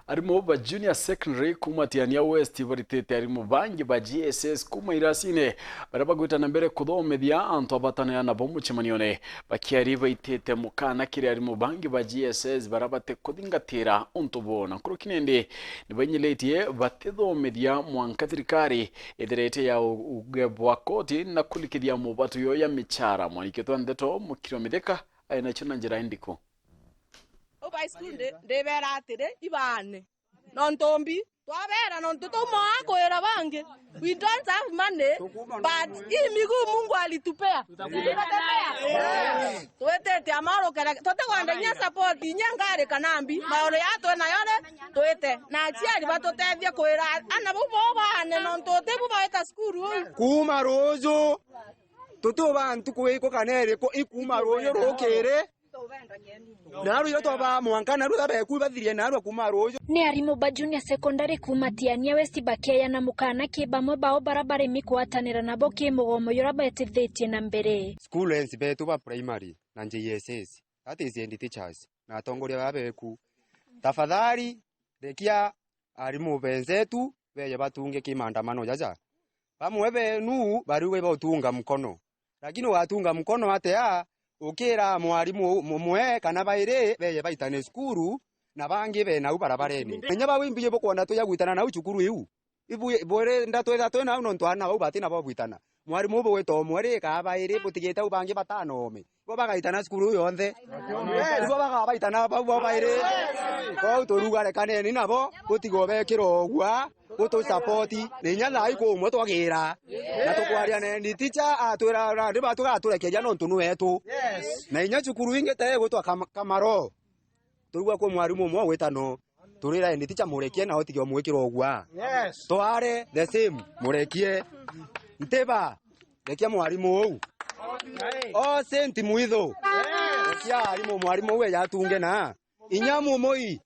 Arimu ba junior secondary kuma Tiania West baritete arimu bangi ba GSS kuma irasine baria bagwitana mbere kuthomithia antu abatanea nabo muchemanione bakiari baitete mukana kiri arimu bangi ba GSS baria bate kuthingatira untu bona nkuruki nibainyilitie batithomithia mwanka thirikari ithirite ya ugebwa koti na kulikithia mubatu yo ya michara mwanikitwa ndeto mukiro mithika ainacho na njira indiko. Uba school ndibera atiri ibane nontombi twabera nontu tumoa kwira bangi. We don't have money, but hii miguu Mungu alitupea, tutatembea. Twetete amarukera tutigwenda nya support inya ngari kana mbi maoro ya twena yore twete na aciari batutethie kwira ana bau bo bane nontu tibu baeta skuru. Kuma ruju tutu bantu kwiko kana iriko ikuma ruju rukire naru ira twaba mwanka naru thabeku bathirie naru kuma ruju. Ni arimu ba junior secondary kuma Tiania West bakeya na mukana ki bamwe bao bara baremi kwatanira nabo ki mugomo yura betithitie na mbere. School ends betu ba primary na JSS, that is and teachers na atongoria ba beku, tafadhali rekia arimu benzetu beye batunge kimandamano jaja bamwe benu bariwe bautunga mkono, lakini watunga mkono atea ukira mwarimu mumwe kana baire beye baitane skuru na bangi be nau barabareni nya bawimbiye bokwona tuya gwitana nau cukuru iu ibu bore ndatwetha twe nau nontu ana bau batina bobwitana mwarimu ubu gwitwo mweri ka baire butigite ubangi batano ome bo bagaitana cukuru yonthe bo bagabaitana bau bo baire kou turuga rekaneni nabo gutigo bekirwo ogua gutu support ni nya thai kumwe twagira na tukwaria nendi teacher atwira ndi batugaturekeria nontu ni wetu na inya cukuru ingi te gwitwa Kamaro turugua kwa mwarimu umwe gwitano turira endi teacher murekie na utige mwikirwo ogua tware the same murekie ntiba rekia mwarimu ou o senti mwitho rekia arimu mwarimu we yatunge na inya mumoi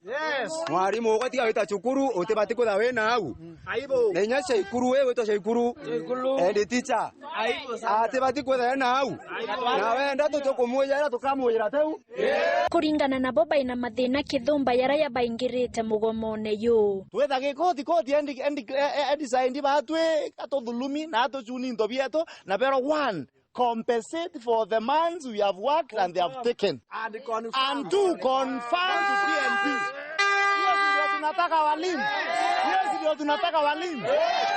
mwarimu ugatiga wita cukuru utibati kwitha wina au na inya Ceikuru we witwa Ceikuru endi teacher atibati kwitha ena au na wenda tutukumwira tukamwira teu. Kuringana nabo baina mathina kithumba yara baingirite mugomone yu. Twetha gikoti koti endi endi endi saindi batwe atuthulumi na atucuni into bietu na pero one, compensate for the months we have worked and they have taken, and two, confirm to PNP. Hiyo ndio tunataka walimu, hiyo ndio tunataka walimu.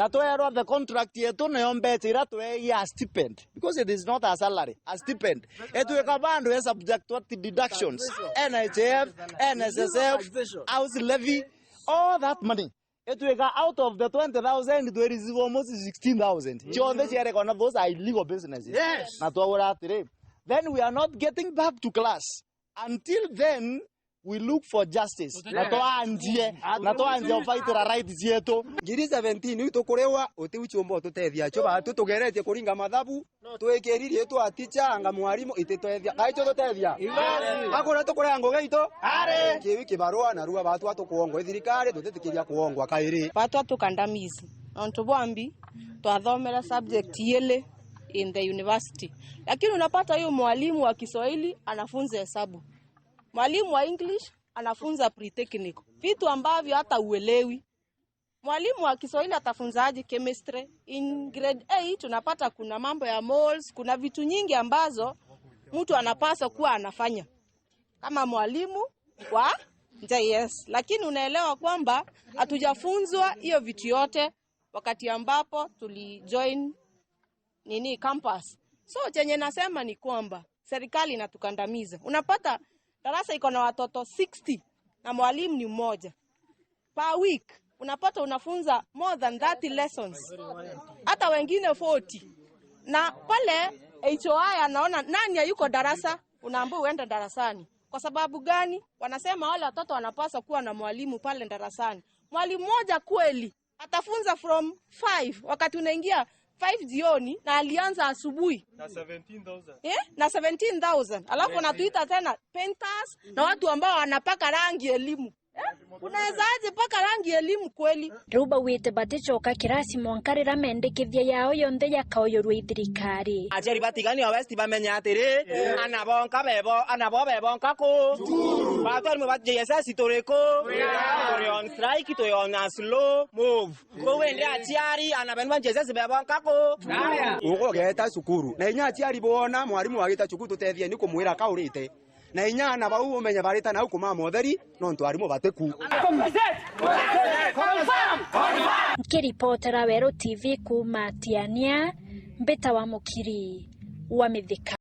Na twerwa the contract yetu nayo mbeca ira tweia stipend, because it is not a salary, a stipend etuika bandu e subject to deductions, NHIF, NSSF, house levy, all that money etuika out of the 20,000 to receive almost 16,000 chionthe ciarekona. Those are illegal businesses. Na twawura atiri, then we are not getting back to class until then we look for justice na twanjie ufaitira right cietu. 2017 iu tukurewa uti uchumba ututethia cho batu tugeretie kuringa mathabu twikiririe twa teacher anga mwarimu ititethia kai tutethia akura tukurea ngugi itu kiu kibarua na rua batu atukuongwa thirikari tutitikiria kuongwa kairi. Batu atukandamizi nontu bwambi twathomera subject yele in the university, lakini unapata hiyo mwalimu wa Kiswahili anafunza hesabu, mwalimu wa English anafunza pre-technical, vitu ambavyo hata uelewi. Mwalimu wa Kiswahili atafunzaje chemistry? In grade 8 unapata kuna mambo ya moles, kuna vitu nyingi ambazo mtu anapaswa kuwa anafanya kama mwalimu wa JS, lakini unaelewa kwamba hatujafunzwa hiyo vitu yote wakati ambapo tulijoin nini campus. So chenye nasema ni kwamba serikali inatukandamiza. Unapata darasa iko na watoto 60 na mwalimu ni mmoja. Per week unapata unafunza more than 30 lessons, hata wengine 40. Na pale HOI anaona nani hayuko darasa, unaambiwa uende darasani. Kwa sababu gani? Wanasema wale watoto wanapaswa kuwa na mwalimu pale darasani. Mwalimu mmoja kweli atafunza from 5 wakati unaingia 5 jioni na alianza asubuhi na 17,000. Eh? Na 17,000 alafu wanatuita tena painters na watu ambao wanapaka rangi elimu, eh? Unawezaje paka rangi elimu kweli? Riu baugite baticoka kirasi mwankarira mendekithia yao yonthe yakaoyorwa ithirikari. Aciari batigani o West bamenya atiri ana bonka bebo ana bo bebonka ku batu arimwe ba JSS turi ku turi. On strike to on a slow move. Kowende achiari ana benwa njeze bebonka ko. Ugogeta cukuru na inya aciari bona mwarimu agita cukuru tutethie ni kumwira kaurite na inya na bau umenye barita na kuma motheri no ntwarimu bateku. Nkiripotera Weru TV kuma Tiania, Mbita wa Mukiri wa Mithika.